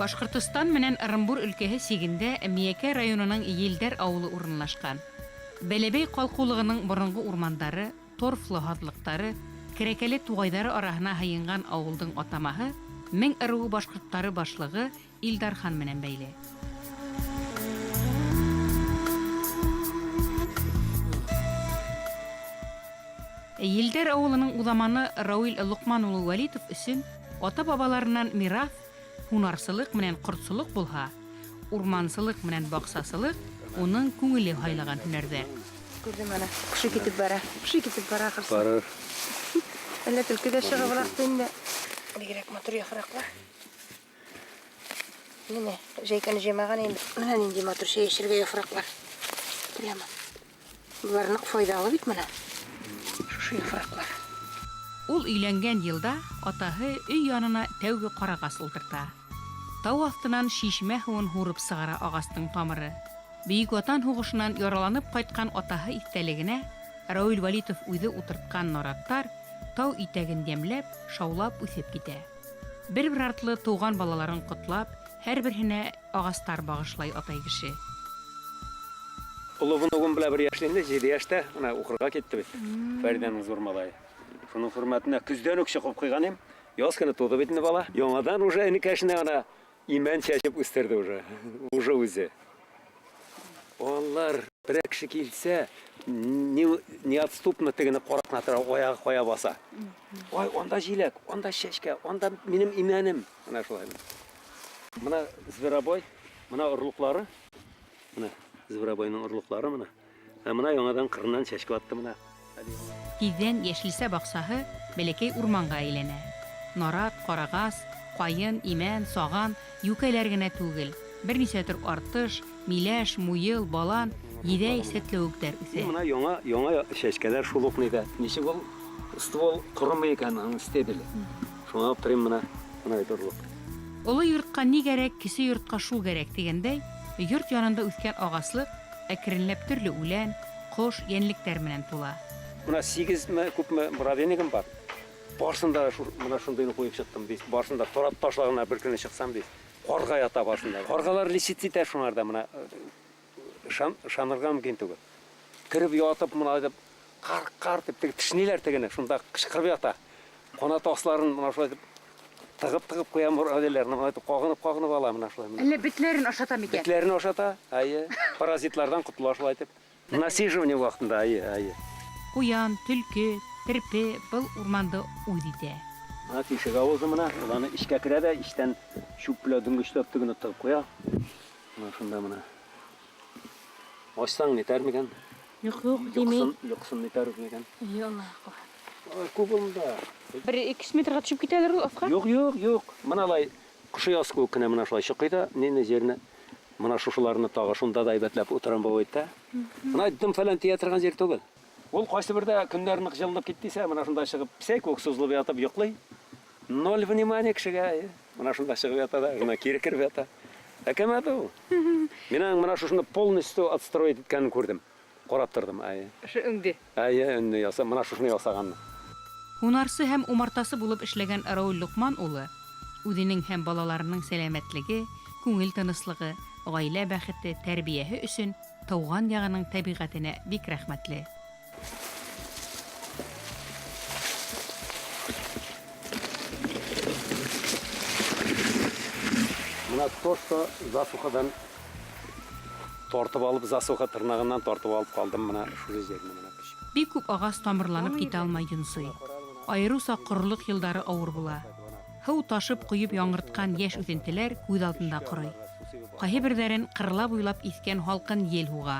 Башҡортостан менән Ырымбур өлкәһе сигендә Миәкә районының Елдәр ауылы урынлашҡан. Бәләбәй ҡалҡыулығының боронғо урмандары, торфлы һаҙлыҡтары, керәкәле туғайҙары араһына һыйынған ауылдың атамаһы Мең ырыуы башҡорттары башлығы Илдархан менән бәйле. Елдәр ауылының уҙаманы Рауил Лоҡман улы Вәлитов өсөн ата-бабаларынан мираҫ һунарсылыҡ менән ҡортсолоҡ булһа, урмансылыҡ менән баҡсасылыҡ уның күңеле һайлаған һөнәрҙәр. Күрҙем ана, кеше китеп бара. Кеше китеп бара ахырсы. Барыр. Әллә төлкө дә чыгып олаҡты инде. Бигрәк матур яфраклар. Менә, җәйкәне җыймаган инде. Менә нинди матур чәй эчәргә яфраклар. Прямо. Болар нык файдалы бит менә. Шушы яфраклар. Ул өйләнгән елда атаһы өй янына тәүге карагас ултырта. Тау аҫтынан шишмә һыуын һурып сығара ағастың тамыры. Бөйөк Ватан һуғышынан яраланып ҡайтҡан атаһы иҫтәлегенә Рауил Вәлитов үҙе ултыртҡан нараттар тау итәген йәмләп, шаулап үҫеп китә. Бер-бер артлы тыуған балаларын ҡотлап, һәрберһенә ағастар бағышлай атай кеше. Оло внугым белән бер яшьле инде, 7 яшьтә, менә укырга китте бит. Фәридәнең зур малае. Шуның хөрмәтенә көздән үк чыгып куйган идем. Яз көне туды бит инде бала. Яңадан уже энекәшенә ана имән чәчеп үстерде уже. Уже үзе. Алар берәр кеше килсә, не, неотступно тегене карап кына тора, аягы кая баса. Ой, анда җиләк, анда чәчкә, анда минем имәнем. Менә шулай. Менә зверобой, менә орлыклары. Менә зверобойның орлыклары менә. Ә менә яңадан кырыннан чәчкә атты менә. Тиҙҙән йәшелсә баҡсаһы бәләкәй урманға әйләнә. Нарат, ҡарағас, ҡайын, имән, саған, йүкәләр генә түгел, бер нисә төр артыш, миләш, муйыл, балан, йиҙәй, сәтләүектәр үҫә. Менә яңа яңа чәчкәләр шул ук нидә. Ничек ул ствол корымый икән, аның стебеле. Шуңа аптырыйм менә. Менә бит орлык. Оло йортҡа ни кәрәк, кесе йортҡа шул кәрәк тигәндәй, йорт янында үҫкән ағаслыҡ әкренләп төрлө үлән, ҡош, йәнлектәр менән тула. Менә 8-ме күпме муравейнигым бар. Барысын да шу, менә шундыйны куеп чыктым бит. Барысын да тарап ташлаганнар бер көнне чыксам бит. Карга ята барысында. Каргалар лечить итә шуңарда менә ышанырга мөмкин түгел. Кереп ятып менә әйтеп кар кар дип теге тешниләр тегене шунда кычкырып ята. Канат асларын менә шулай итеп тыгып тыгып куя муравейларны менә итеп кагынып кагынып ала менә шулай. Әллә бетләрен ашата микән? Бетләрен ашата, әйе. Паразитлардан котыла шулай итеп. Насиживание вакытында, әйе, әйе. Ҡуян, төлкө, терпе был урманды үҙ итә. Менә тишек авызы менә, ул аны эчкә керә дә, эчтән чүп белән дөңгечләп тегене тыгып куя. Менә шунда менә. Ачсаң нитәр микән? Юк, юк, дими. Йокысын, йокысын нитәр микән? Әйе, Аллаһ. Ай, күп ул монда. Бер 200 метрга төшөп китәлер ул аҫҡа. Юк, юк, юк. Менә алай кышы яз кеүек кенә менә шулай чыкый да, нине җирне. Менә шушыларны тагы шунда да әйбәтләп утырам бу бит. Менә дым фәлән тия торган җир түгел. Ул кайсы бердә көннәр нык җылынып китте исә, менә шунда чыгып песәй кеүек сузылып ятып йоклый. Ноль внимания кешегә. Әйе. Менә шунда чыгып ята да, шунда кире кереп ята. Әкәмәт ул. Мин аның менә шушыны полностью отстроить иткәнен күрдем. Карап тордым, әйе. Ошо өңдө. Әйе, өнне яса, менә шушыны ясаганны. Һунарсы һәм умартасы булып эшләгән Рауил Лоҡман улы үҙенең һәм балаларының сәләмәтлеге, күңел тыныслығы, ғаилә бәхете, тәрбиәһе өсөн тыуған яғының тәбиғәтенә бик рәхмәтле. Менә то, что засухадан тартып алып, засуха тырнагыннан тартып алып калдым менә шушы җирне менә. Бик күп ағас тамырланып китә алмай йонсый. Айырыуса ҡоролоҡ йылдары ауыр була. Һыу ташып ҡойоп яңыртҡан йәш үҫентеләр күҙ алдында ҡорой. Ҡайһы берҙәрен ҡырла буйлап иҫкән һалҡын ел һуға.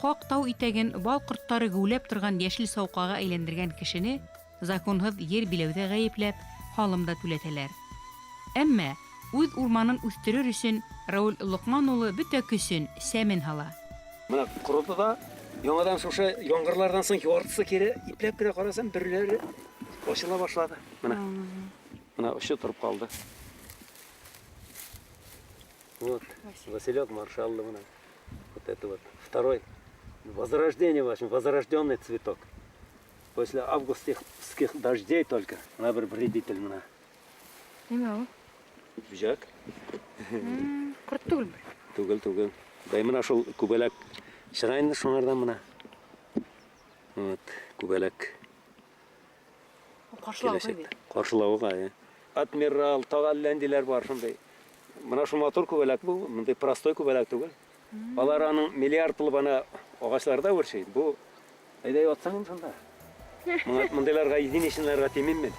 Ҡаҡ тау итәген бал ҡорттары геүләп торған йәшел сауҡаға әйләндергән кешене законһыҙ ер биләүҙә ғәйепләп, һалым да түләтәләр. Әммә үҙ урманын үҫтерер өсөн Рауил Лоҡман улы бөтә көсөн, сәмен һала. Менә корыды да, яңадан шушы яңгырлардан соң яртысы кире ипләп кенә карасам, бөрләре ачыла башлады. Менә. Менә очы торып калды. Вот, Василек Маршаллы менә. Вот это вот второй возрождение, в общем, возрожденный цветок. После августовских дождей только. Менә бер вредитель менә. Нимә ул? Бөҗәк. Корт түгелме? Түгел, түгел. Бәй менә шул күбәләк чыга инде шуңардан менә. Вот, күбәләк. Каршылавык Киләчәктә. Каршылавык, әйе. Адмирал, тагы әллә ниндиләр бар шундый. Менә шул матур күбәләк бу, мондый простой күбәләк түгел. Алар аның миллиард булып ана агачларда үрчи. Бу әйдә ятсаң инде шунда. Моңа мондыйларга единичныйларга тимим мин.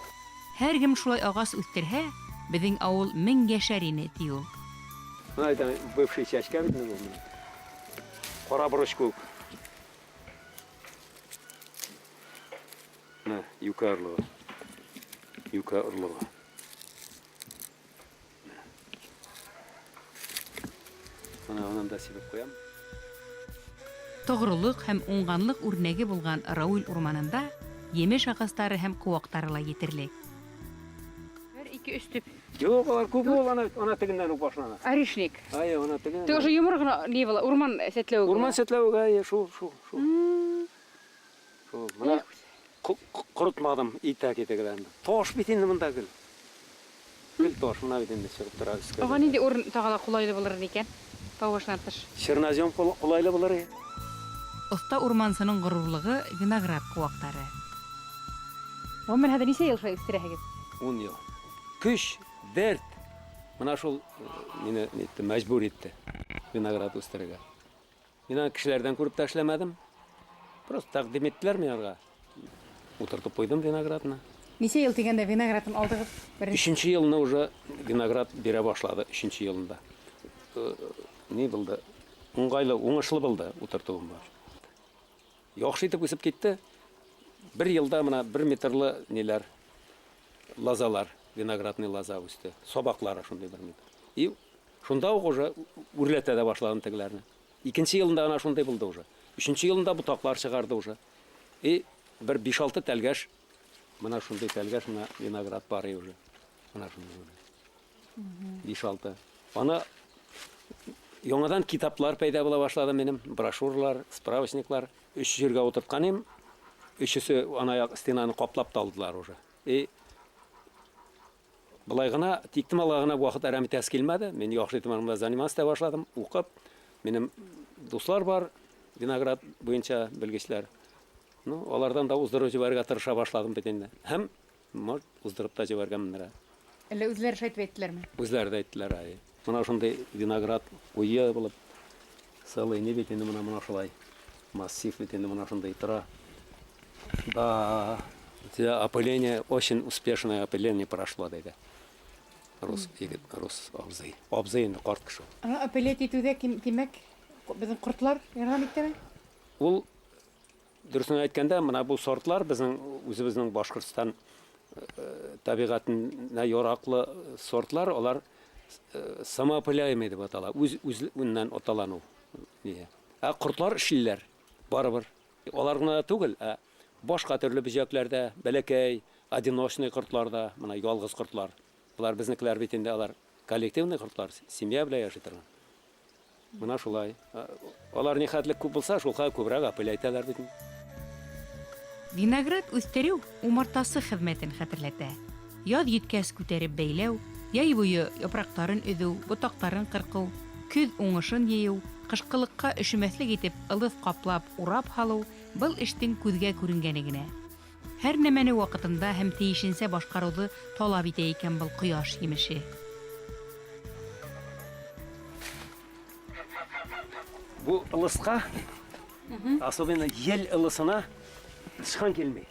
Һәркем шулай агач үстерһә, безнең авыл мең яшәр ине, ди ул. Менә әйтәм, бывший чәчкә бит инде бу. Менә. Кара борыч күк. Менә юкә орлыгы. Юкә орлыгы. Менә анын да сибеп куям. Тоғрылык һәм уңганлык үрнәге булган Рауль урманында емеш ағастары һәм куактары ла етерлек. Бер, ике, өч төп. Юк, алар күп ул, ана, ана тегеннән үк башлана. Орешник. Ай, ана тегеннән. Тоже йомыр гына ни була, урман сәтләвеге. Урман сәтләвеге, әйе, шул, шул, шул. Шул. Менә корытмадым итәк итәкләрне. Таш бит инде монда гел. Гел таш, менә бит инде чыгып тора өскә. Ага нинди урын тагы да кулайлы булыр икән? Тау башыннан тыш. Чернозем кулайлы булыр. Оста урмансының горурлыгы виноград куактары. Гомумән, хәзер ничә ел шулай үстерәһегез? 10 ел. Көч, дәрт. Менә шул мине нитте, мәҗбүр итте виноград үстерергә. Мин аны кешеләрдән күреп тә эшләмәдем. Просто тәкъдим иттеләр миңа. Утыртып куйдым виноградны. Ничә ел дигәндә виноградын алдыгыз? Беренче. Өченче елны уже виноград бирә башлады, өченче елында. Ни булды? Уңайлы, уңышлы булды утыртуым бар. Яхшы итеп үсеп китте. Бер елда менә 1 метрлы ниләр, лозалар, виноградный лоза үсте. Сабаклары шундый 1 метр. И шунда ук уже үрләтә дә башладым тегеләрне. Икенче елында гына шундый булды уже. Өченче елында ботаклар чыгарды уже. И бер биш-алты тәлгәш, менә шундый тәлгәш, менә виноград бар уже. Менә шундый. Биш-алты. Аны яңадан китаплар пәйда була башлады минем, брошюралар, справочниклар. Өч җиргә утырткан идем. Өчесе ана як стенаны каплап та алдылар уже. И былай гына, тиктомалга гына вакыт әрәм итәсе килмәде. Мин яхшы итеп аны заниматься итә башладым, укып. Минем дуслар бар, виноград буенча белгечләр. Ну, алардан да уздырып җибәрергә тырыша башладым бит инде. Һәм, может, уздырып та җибәргәнмендер. Әллә үзләре шайтып әйттеләрме? Үзләре дә әйттеләр, әйе. Менә шундый виноград куе булып, целый не бит инде менә шулай. Массив бит инде менә шундый тора. Да, у тебя опыление, очень успешное опыление прошло, диде. Рус егет, рус абзый. Абзый инде карт кеше. Ана опылять итүдә димәк, безнең кортлар ярдәм иттеме? Ул дөресен әйткәндә, менә бу сортлар безнең үзебезнең Башкортстан табигатенә яраклы сортлар, алар самоопыляемый дип атала, үз үзеннән аталану. Нигә? Ә кортлар эшлиләр, барыбер. Алар гына да түгел, ә башка төрле бөҗәкләрдә, бәләкәй, одиночный кортларда, менә ялгыз кортлар. Булар безнекеләр бит инде, алар коллективный кортлар, семья белән яши торган. Менә шулай. Алар нихәтле күп булса, шул хәтле күбрәк опыляйталар бит. Виноград үстерү умартасы хезмәтен хәтерләтә. Яз җиткәс күтәреп бәйләү, яй буе яфракларын өзү, ботакларын кырку, көз уңышын йыю, кышкылыкка өшемәслек итеп ылыс каплап урап һалу был эштең күҙгә күренгәне генә. Һәр нәмәне ваҡытында һәм тейешенсә башҡарыуҙы талап итә икән был ҡояш емеше. Бу ылысҡа, особенно ел ылысына тышҡан килмәй.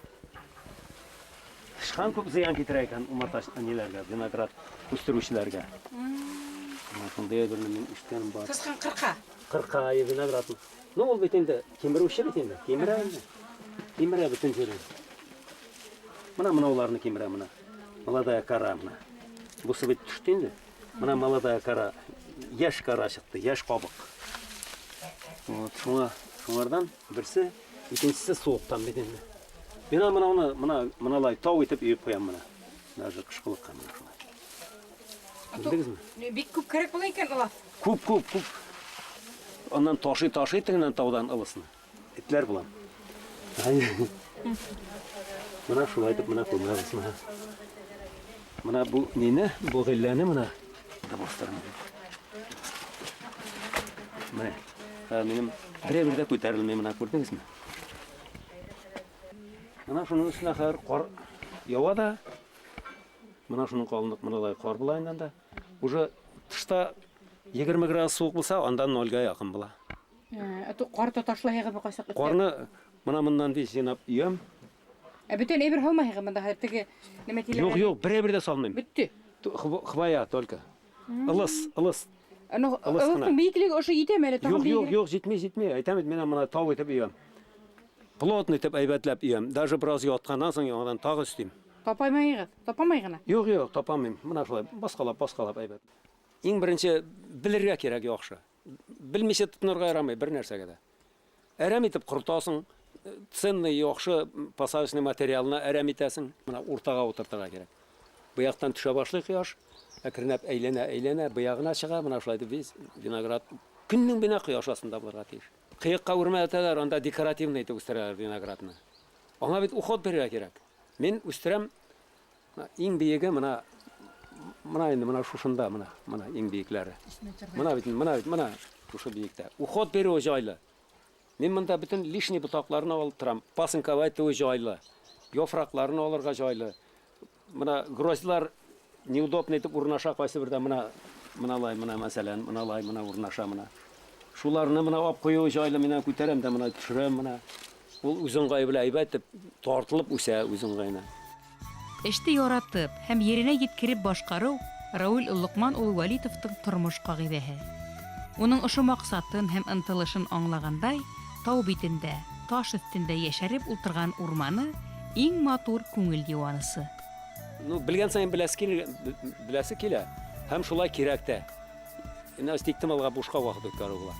Тышҡан күп зыян китерә икән умарта ниләргә, виноград үҫтереүселәргә. Менә шундай бер мин ишеткәнем бар. Тышҡан ҡырҡа. Ҡырҡа, әйе, виноград. Ну, ул бит инде кимереүсе бит инде, кимерә инде. Кимерә бөтөн җирен. Менә мынауларны кимерә менә. Молодая кора менә. Бусы бит төштө инде. Менә молодая кора, яшь кора чыкты, яшь кабык. Вот, шуңардан берсе, икенчесе суыктан бит инде. Мин аны мына, мына, мыналай тау итеп өеп куям менә. Даже кышкылыкка менә шулай. Белдегезме? Бик күп кәрәк була икән ылас. Күп, күп, күп. Аннан ташый, ташый тегеннән таудан ылысны. Этләр булам. Ай. Менә шулай итеп менә күмәбез менә. Менә бу нине, бу гыйльләне менә. Карда бастырам. Менә. Ә, минем берәбер дә күтәрелми менә күрдегезме? Менә шуның өстенә хәзер кар ява да. Менә шуның калынлык мыналай кар була инде анда. Уже тышта 20 градус суык булса, анда нольгә якын була. Ә то кар та ташлайһыгызмы кайчак? Карны менә моннан ди җыйнап өям. Ә бөтен әйбер һалмайһыгыз монда хәзер теге нәмә тиләр. Юк, юк, берәбер дә салмыйм. Бетте. Хвоя только. Ылыс, ылыс. Аны Ылыс кына. ылыстың биеклеге ошо җитәме әле тагын Юк, юк, биегрәк? юк, җитми, җитми. Әйтәм бит, мин моны тау итеп өям. Плотно итеп әйбәтләп өям. Даже бераз ятканнан соң яңадан тагы өстим. Тапаймайыгыз, тапамай гына. Юк, юк, тапамыйм. Менә шулай баскалап, баскалап әйбәт. Иң беренче белергә кирәк яхшы. Белмичә тотынырга ярамый бер нәрсәгә дә. Әрәм итеп корытасың, ценный яхшы посадочный материалны әрәм итәсең. Менә уртага утыртырга кирәк. Бу яктан төшә башлый кояш, әкренләп әйләнә, әйләнә, бу ягына чыга, менә шулай итеп весь виноград көннең буена кояш астында булырга тиеш. Кыекка үрмәтәләр, анда декоративный итеп үстерәләр виноградны. Аңа бит уход бирергә кирәк. Мин үстерәм, менә иң биеге менә менә инде менә шушында менә, менә иң биекләре. Менә бит, менә бит, менә шушы биектә. Уход бирү җайлы. Мин монда бөтен лишний ботакларны алып торам. Пасынковать итүе җайлы. Яфракларын алырга җайлы. Менә гроздьлар неудобно итеп урнаша кайсы бердә менә мыналай, менә мәсәлән, мыналай, менә урнаша менә. Шуларны менә алып кую җайлы, менә күтәрәм дә менә төшерәм менә. Ул үз ыңгае белән әйбәт итеп тартылып үсә үз ыңгаена. Эште яратып һәм еренә еткереп башкарыу Рауль Локман улы Вәлитовтың тормыш кагыйдәһе. Уның ошо маҡсатын һәм ынтылышын аңлағандай, тау битендә, таш өҫтөндә йәшәреп ултырған урманы иң матур күңел йыуанысы. Ну, белгән саен беләсе килә, беләсе килә. Һәм шулай кирәк тә. Инде тиктомалга бушка вакыт үткәрү була.